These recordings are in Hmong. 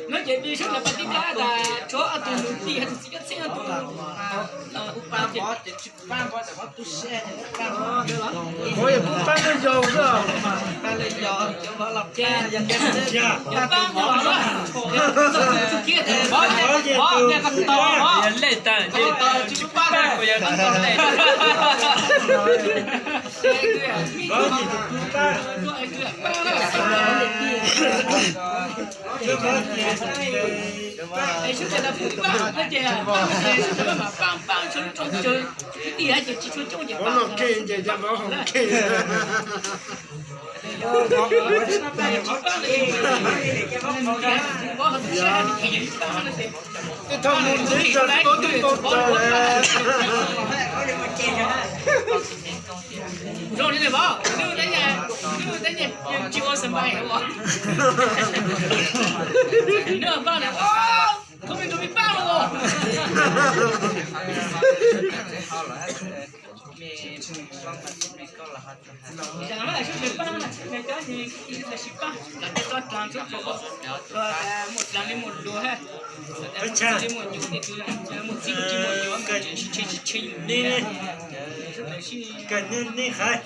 No ces peb sawv daws pab tib pab tas tshuav ob tug nus tij hab tus txiv Coj Txheeb ob tug. Kuv yog pub pab lub yau xwb. Pab lub yau, pab lub yau. Tej thaum mus ntxiv tsawg tau twb tau tsawg lawm. Kawg nej nej hais.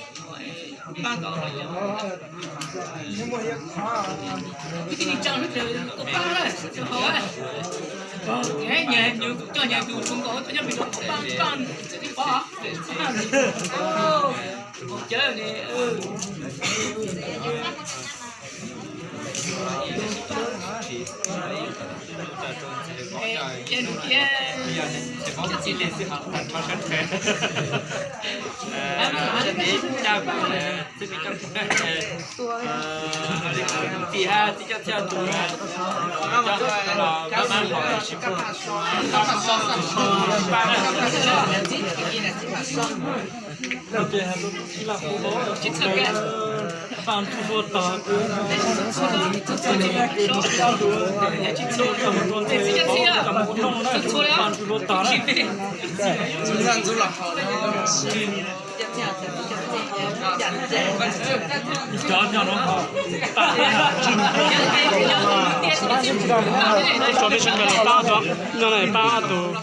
Tso peb sawv daws los pab tau, no na pab tus.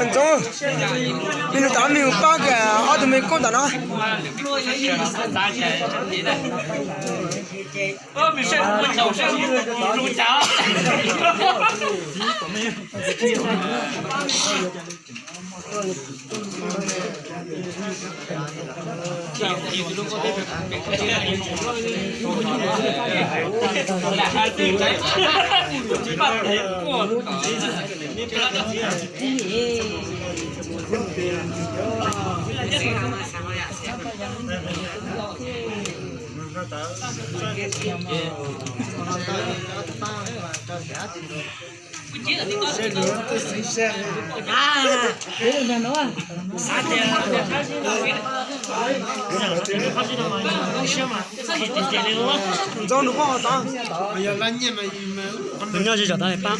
Ntxoov, me nus tom me mus pab kiag ob tug me koob tom no. Nyob ze zaum tau pab.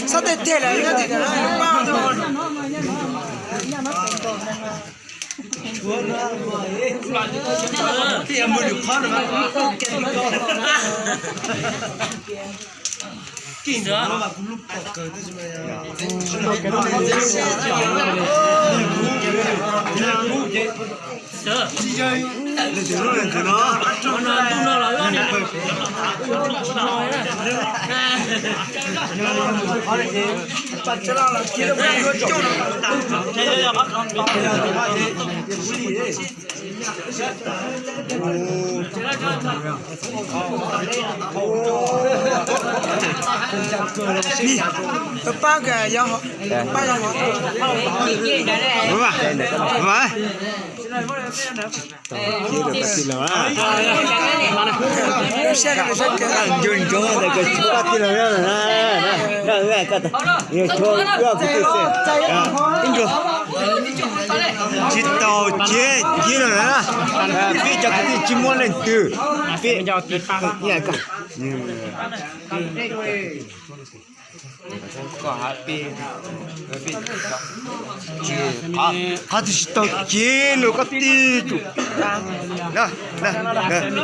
Txhob tej tiag lawm nyob tim pab. Pab, pab, pab. Nco nco ntawm koj tsis pab tij laug na. Tsis tau ces cia lawm na. Peb cov kwv tij tsis muaj leej twg. Peb qhov twg tsis tau ces los koj tij tsum. Koj tij nyob no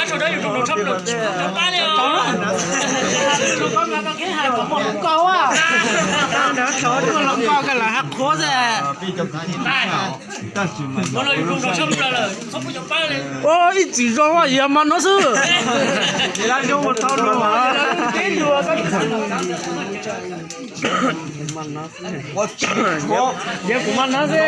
xwb, yog tias ib txwm zoo yog mas no xwb. Yog kuv mas no xwb.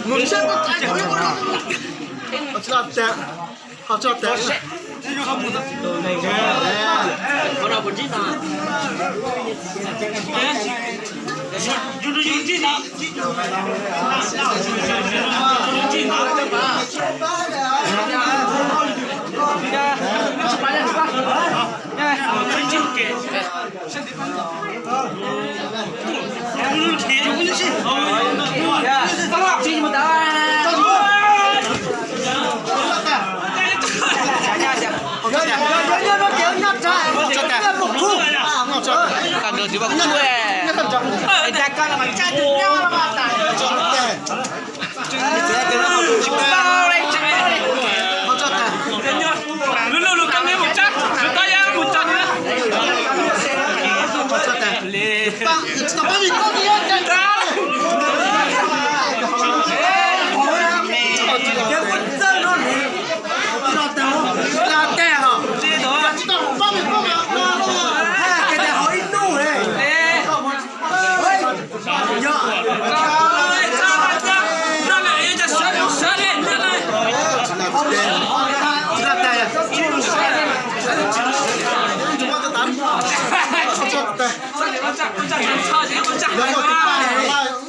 Ua tsaug ua tsaug ua tsaug ua tsaug ua tsaug ua tsaug.